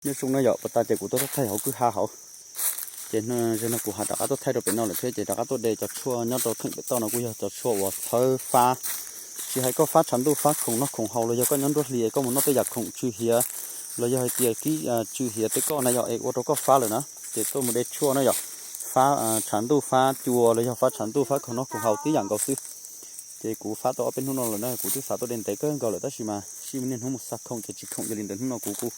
Nyob zoo na yom, puag ta ces kuv tuaj thaij hauv kwj ha hauv, ces zaum no kuv ho rov qab tuaj thaij rau pem no lawm thiab ces rov qab tuaj de cov tshuaj nyob rau theem pem toj no kuj yog cov tshuaj uas txhawb fab. Tsis hais koj fab tshav ntuj fab khoom noj khoom haus los yog koj nyob nruab hlis koj mus noj tej yam khoom tsw hiav los yog hais tias kib tsw hiav tej koj na yom es ua rau koj fab lawm na, ces tuaj mus de tshuaj na yom, fab tshav ntuj fab cua los yog fab tshav ntuj fab khoom noj khoom haus tib yam nkaus xwb. Ces kuv fab tau ob peb hnub no lawm na, kuv twb xav tuaj de ntev kawg nkaus lawm tab sis mas sib nws niaj hnub mus xa khoom ces tsis khoom, yog li ntawd hnub no kuv kuj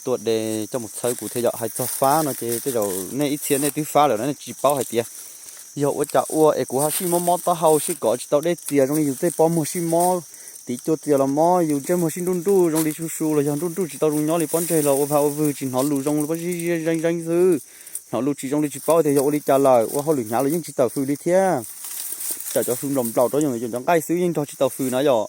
tuaj de coj mus txhawb kuv thiab yom. Hais txog fab no ces tej zaum nej ib txhia nej twb fab lawm na, nej tsis paub hais tias yog ua cas ua es kuv ho sib mob mob taub hau, sib kov tsis tau dej txias zoo li yus tej pob muag sib mob, tiv cua txias los mob, yus ntsej muag sib nruj nruj zoo li su su los yog nruj nruj tsis tau zoo nyob li, pob ntseg los ua vag ua vwg tsis hnov lus zoo li, pob zeb zeeb zeeb xwb. Hnov lus tsis zoo li tsis paub tias yog ua li cas lawm, ua hauj lwm hnyav los yeej tsis tawm fws li thiab. Tsam cov fws nplaum nplaum rau yus cov nqaij xwb yeej nrog tsis tau fws na yom.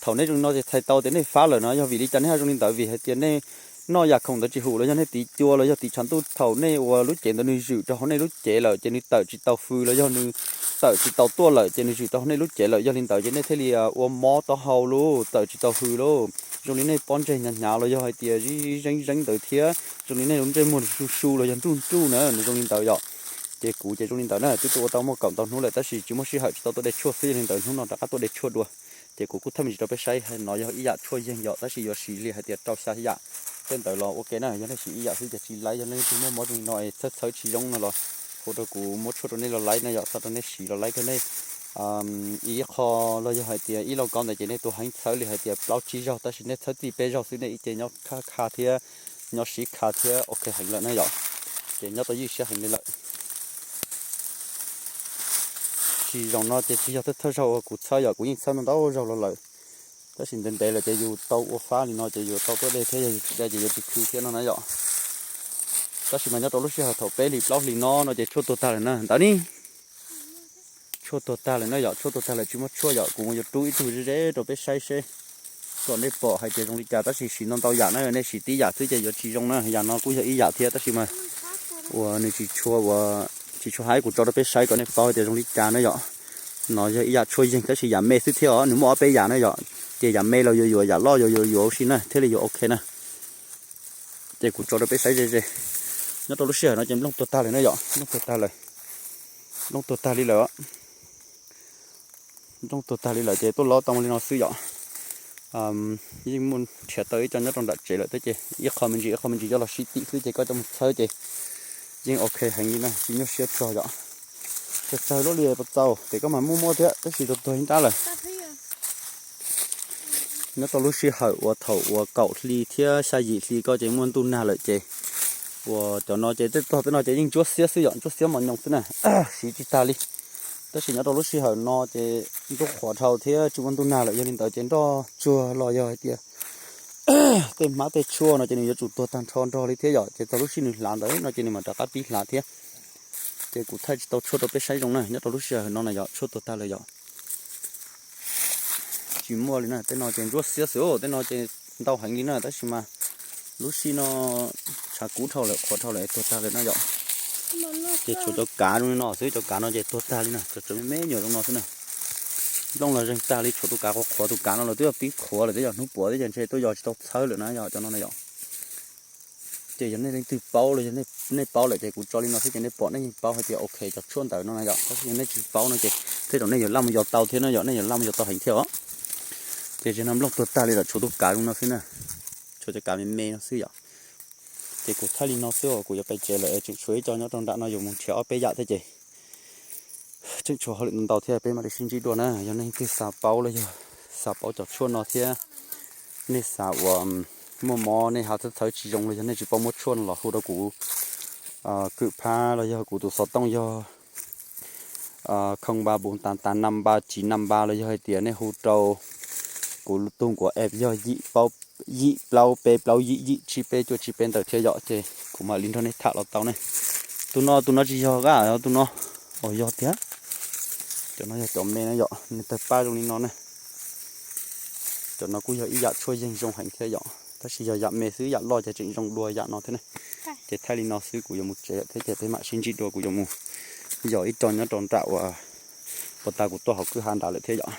Thaum nej zoo li no ces txhais tau tias nej fab lawm no, yog vim li cas nej ho zoo li ntawd? Vim hais tias nej noj yam khoom ntawd tsis hum los yog nej tiv cua los yog tiv tshav ntuj, thaum nej ua lub cev ntawd nws zwm rau hauv nej lub cev lawm ces nws tawm tsis tau fws los yog nws tawm tsis tau tuaj lawm ces nws zwm rau hauv nej lub cev lawm, yog li ntawd ces nej thiaj li ua mob taub hau lauj, tawm tsis tau fws lauj. Zoo li nej pob ntseg hnyav hnyav los yog hais tias zeb zeeb zeeb ntawd thiab zoo li nej lub ntsej muag su su los yog nruj nruj na, nws zoo li ntawd yom. Ces kuv ces zoo li ntawd na, twb tuaj ua tau muaj kaum ntau hnub lawm tab sis tsis muaj sij hawm tsis tau tuaj de tshuaj xwb, yog li ntawd hnub no rov qab tuaj de tshuaj dua. Ces kuv kuj thaij me ntsis rau peb saib, no yog ib yam tshuaj yeeg yom, tab sis yuav siv li hais tias rau xya yam tej ntawd los ua ke na. Yog nej siv ib yam xwb ces tsis laib, yog nej leej twg muaj mob zoo li no es txhawb txhawb tsis zoo no los hu rau kuv muab tshuaj rau nej los laib na yom, xa rau nej siv los laib kawg nej. Ib qho los yog hais tias ib lauj kaub ntawd ces nej tua heev txhawb li hais tias plaub tsib zaug, tab sis nej txhawb txij peb zaug xwb nej ib ce nyob kha kha thiab nyob siv kha thiab ok heev lawm na yom. Ces nyob tau ywj siab heev li lawm. Tsis zoo no ces tsis yog thawj thawj zaug uas kuv txhawb yom, kuv yeej txhawb ntau ntau zaug los lawm. Tab sis ntev ntev lawm ces yus tau ua fab li no ces yus tau tuaj de thiab, yog yus tsis de ces yuav tsis khw thiab no na yom. Tab sis mas nyob rau lub sij hawm thaum peb hlis plaub hlis no no ces tshuaj tuag tag lawm na, ntawd ni. Tshuaj tuag tag lawm na yom, tshuaj tuag tag lawm tsis muaj tshuaj yom, kuv yuav rub ib tug ze ze rau peb saib seb kom nej pom hais tias zoo li cas, tab sis siv ntau ntau yam na, nej siv tib yam xwb ces yuav tsis zoo na. Yam no kuj yog ib yam thiab tab sis mas uas nws tsis tshua uas tsis tshua haib, kuv tso rau peb saib kom nej paub hais tias zoo li cas na yom. No yog ib yam tshuaj yeeg tab sis yam me xwb thiab os, nws muaj ob peb yam na yom. Ces yam me los yuav yuav, yam loj yuav yuav yuav ua si na thiaj li yuav ok na. Ces kuv tso rau peb saib ze ze. Nyob rau lub sij hawm no ces nplooj tuag tag lawm na yom, nplooj tuag tag lawm. Nplooj tuag tag li lawm. Nplooj tuag tag li lawm ces tuaj lob tau li no xwb yom. Yeej muaj nrhiav tau ib co nyob rau nram tsev lawm thiab ces ib qho me ntsis ib qho me ntsis coj los sib tim xwb ces koj coj mus txhawb ces yeej ok heev li na, tsis nyuaj siab txog yom. Tsawg tsawg lub li puas txaus ces koj mam muaj muaj thiab tab sis tuag tuag ib nrab lawm. Nyob rau lub sij hawm uas thaum uas kaum hli thiab xya yim hli koj ces muaj ntuj nag lawm ces uas cov no ces tej tog tej no ces yeej ntsuab xiab xwb yom, ntsuab xiab mos nyoos xwb na, siv tsis tag li. Tab sis nyob rau lub sij hawm no ces ntuj qhuav dhau thiab tsis muaj ntuj nag lawm, yog li ntawd ces nroj tsuag los yog hais tias tej hmab tej tshuaj no ces nws yuav tsum tuag tag nrho nrog li thiab yom, ces txog lub sij nws hlav ntawd no ces nws mam rov qab pib hlav thiab. Ces kuv thaij tsis tau tshuaj rau peb saib zoo na, nyob rau lub sij hawm no na yom, tshuaj tuag tag lawm yom. Tsis muaj li na, tej no ces ntsuab xiab xwb, tej no ces ntau heev li na, tab sis mas lub sij no tshav kub dhau lawm, qhuav dhau lawm, tuag tag lawm na yom. Ces tshuav cov kav zoo li no xwb, cov kav no ces tuag tag li na, cov me me nyuam zoo no xwb na. Nplooj los zeeg tag li, tshuav tus kav qhuav qhuav, tus kav no los twb yog pib qhuav lawm, twb yog hnub puav thiab ces ntshe tuaj yos tsis tau txhawb lawm na yom, cov no na yom. Ces yog nej leej twg paub los yog nej paub lawm ces kuv tso li no xwb ces nej pom nej yeej paub hais tias ok cov tshuaj ntawd no na yom, tab sis yog nej tsis paub no ces tej zaum nej yuav laj mus yos tau thiab no yom, nej yuav laj mus yos tau heev thiab os. Ces tsis no nplooj tuag tag li lawm, tshuav tus kav zoo no xwb na, tshuav cov kav me me no xwb yom. Ces kuv thaij li no xwb os, kuv yuav pais tsev lawm, tseem tshuav ib co nyob rau nram no yuav mus nrhiav ob peb yam thiab ces tseem tshuav hauj lwm ntau ntau thiab, peb mam li sib ntsib dua na. Yog nej twg xav paub los yog xav paub cov tshuaj no thiab nej xav uas muaj mob nej ho txhawb txhawb tsis zoo los yog nej tsis paub muab tshuaj no los hu rau kuv kwm phab los yog kuv tus xov tooj yog khoo ba bus tas tas nam ba cis nam ba los yog hais tias nej hu rau kuv tus nkuav app yog yim plaub peb plaub yim yim tsib peb cuaj tsib peb ntawd thiab yom, ces kuv mam li nrog nej tham los tau ne. Tus no tus no tsis yog a, tus no, os yog tiag. Cov no yog cov me na yom, nws tawg paj zoo li no na. Cov no kuj yog ib yam tshuaj yeeg zoo heev thiab yom, tab sis yog yam me xwb, yam loj ces tseem zoo dua yam no thiab ne. Ces thaij li no xwb kuv yuav mus tsev lawm thiab ces peb mam sib ntsib dua, kuv yuav mus yos ib co nyob rau nram uas puag ta kuv tuaj hauv kwj ha nrad lawm thiab yom.